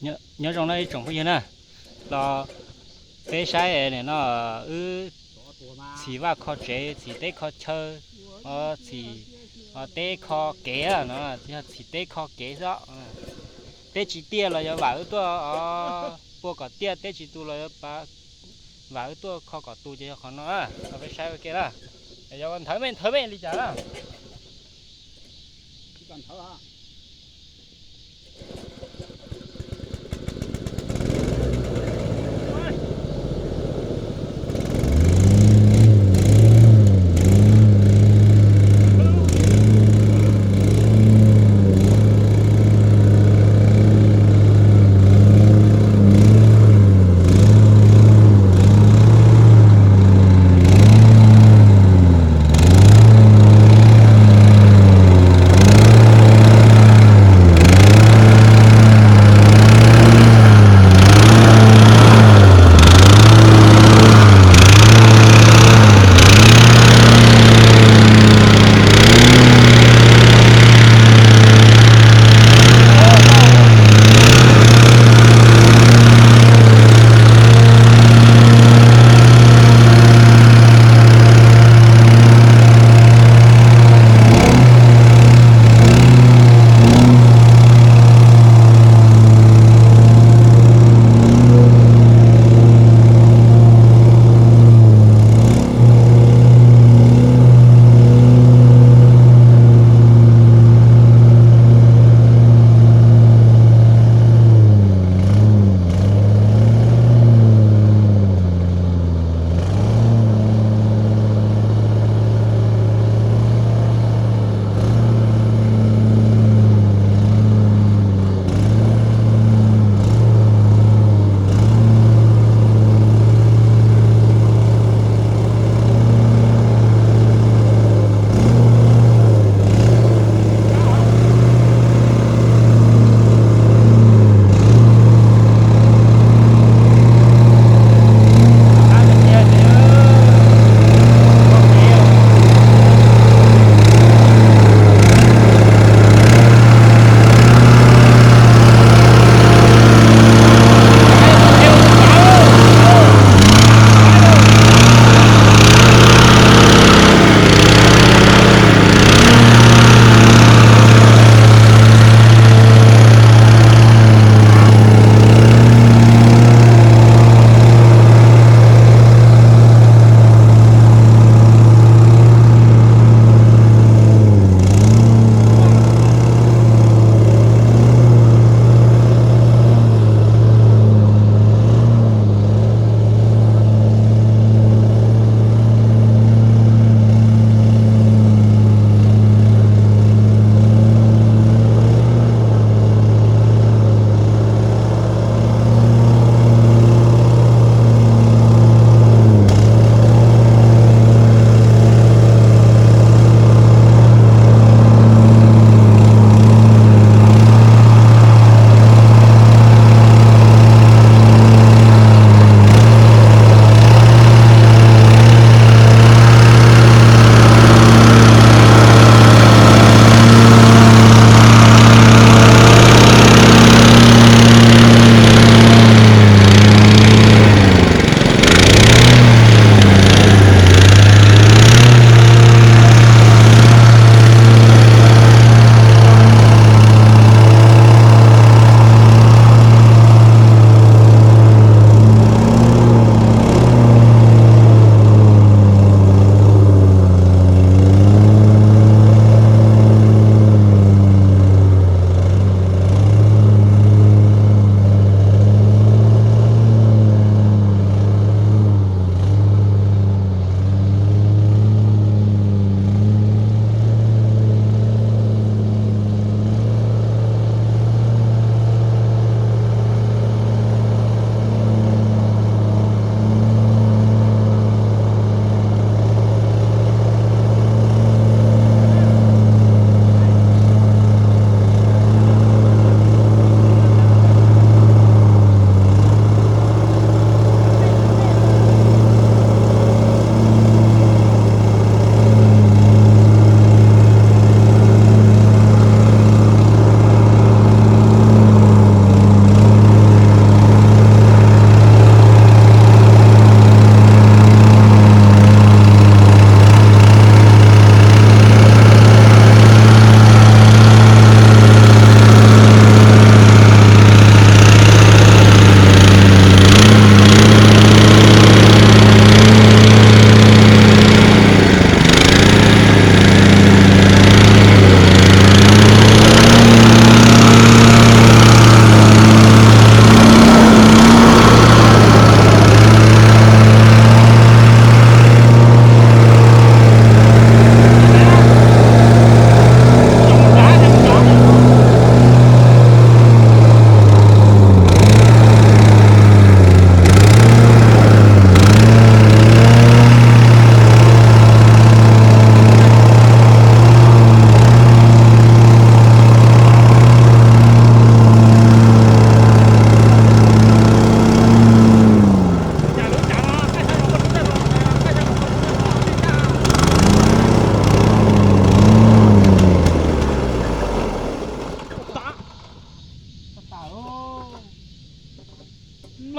Nyob zoo no ib tsoom phooj ywg na, los peb saib no, wb txhim vaj kho tsev, txhim teb kho chaw, txhim teb kho kev no, yog txhim teb kho kev xwb. Teb tsis tiaj los yuav vam wb tuaj pua kom tiaj, teb tsis tu los yuav vam wb tuaj kho kom tu, ces yog qhov no, peb saib ua ke na. Yog nthawv me nthawv me li cas na.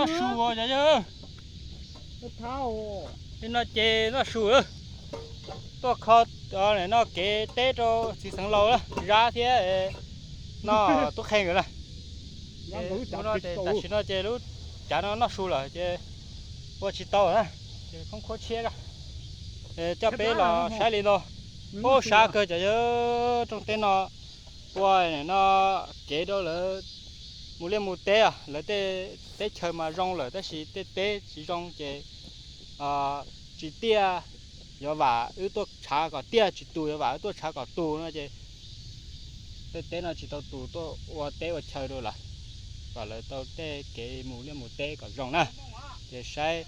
Noj su cov yawg. Li no ces noj su lawm. Tuaj kho noj kev teb rau txiv xeev laus Zab thiab noj tub qhe nkawd na. Tam sim no ces lub cav no noj su lawm ces ua tsis tau na, ces khoob khuab tshiab. Coj peb los saib li no, ub sab kawg cov yawg. Rooj teb no ua no kev rau lawv mus liaj mus teb, lawv tej teb chaws mas zoo lawm tab sis tej teb tsis zoo ces tsis tiaj yuav vam wb tuaj tshav kom tiaj, tsis tus yuav vam wb tuaj tshav kom tus no ces tej teb no tsis tau tus tuaj ua teb ua chaw rau lawv, kom lawv tau tej kev mus liaj mus teb kom zoo na. Ces saib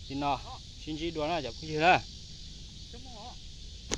li no, sib ntsib dua na cov phooj ywg na.